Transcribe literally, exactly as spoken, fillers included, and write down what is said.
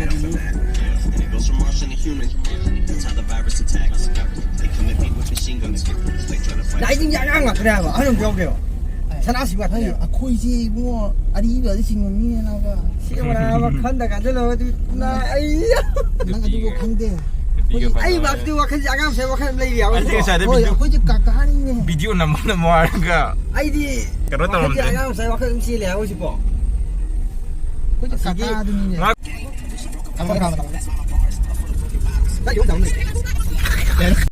It goes from Martian to human. That's how the virus attacks. They come at me with machine guns. They try to fight. ꯂꯥꯏꯅꯤꯡꯒꯤ ꯑꯉꯥꯡ ꯉꯥꯛꯇꯅꯦ ꯍꯥꯏꯕ, ꯑꯍꯟ ꯑꯃꯁꯨ ꯌꯥꯎꯗꯦꯕ꯫ ꯁꯅꯥꯁꯤ ꯉꯥꯛꯇꯅꯦ꯫ ꯑꯩ, ꯑꯩꯈꯣꯏꯁꯦ ꯏꯕꯨꯡꯉꯣ ꯑꯔꯤꯕꯗꯤ ꯆꯤꯡꯕ ꯃꯤꯅꯦ ꯅꯥꯕ꯫ ꯁꯤ ꯃꯅꯥ ꯑꯃ ꯈꯟꯗ ꯀꯥꯟꯗ ꯂꯧꯔꯗꯤ ꯅꯥ-, ꯑꯩ꯫ ꯅꯪ ꯑꯗꯨꯕꯨ ꯈꯪꯗꯦ꯫ ꯅꯨꯄꯤꯒ ꯑꯩ ꯐꯖꯕ꯫ ꯃꯥꯛꯇꯤ ꯋꯥꯈꯜꯁꯦ ꯑꯉꯥꯡ ꯃꯆꯥ ꯋꯥꯈꯜ ꯑꯃ ꯂꯩꯔꯤ ꯍꯥꯏꯕ꯫ ꯑꯩꯗꯤ ꯉꯁꯥꯏꯗꯩ ꯍꯣꯏ, video, ꯑꯩꯈꯣꯏꯁꯦ ꯀꯀꯥꯅꯤꯅꯦ꯫ Video ꯅꯝꯃꯣ ꯅꯝꯃꯣ ꯍꯥꯏꯔꯒ ꯑꯩꯗꯤ ꯀꯩꯅꯣ ꯋꯥꯈꯜꯁꯦ ꯇꯧꯔꯝꯗꯦ꯫ ꯑꯉꯥꯡ ꯃꯆꯥ ꯋꯥꯈꯜ ꯑꯗꯨꯝ ꯆꯦꯜꯂꯦ ꯍꯥꯏꯕ ꯍꯧꯖꯤꯛꯄꯣ꯫ ꯑꯩꯈꯣꯏꯁꯦ ꯑꯁꯤꯒꯤ ꯀꯀꯥꯗꯨꯅꯤꯅꯦ꯫ ꯉꯥꯛ- ꯊꯝꯃꯣ, ꯊꯝꯃꯣ, ꯊꯝꯃꯣ꯫ ꯅꯪ ꯌꯣꯟ ꯊꯝꯃꯣ꯫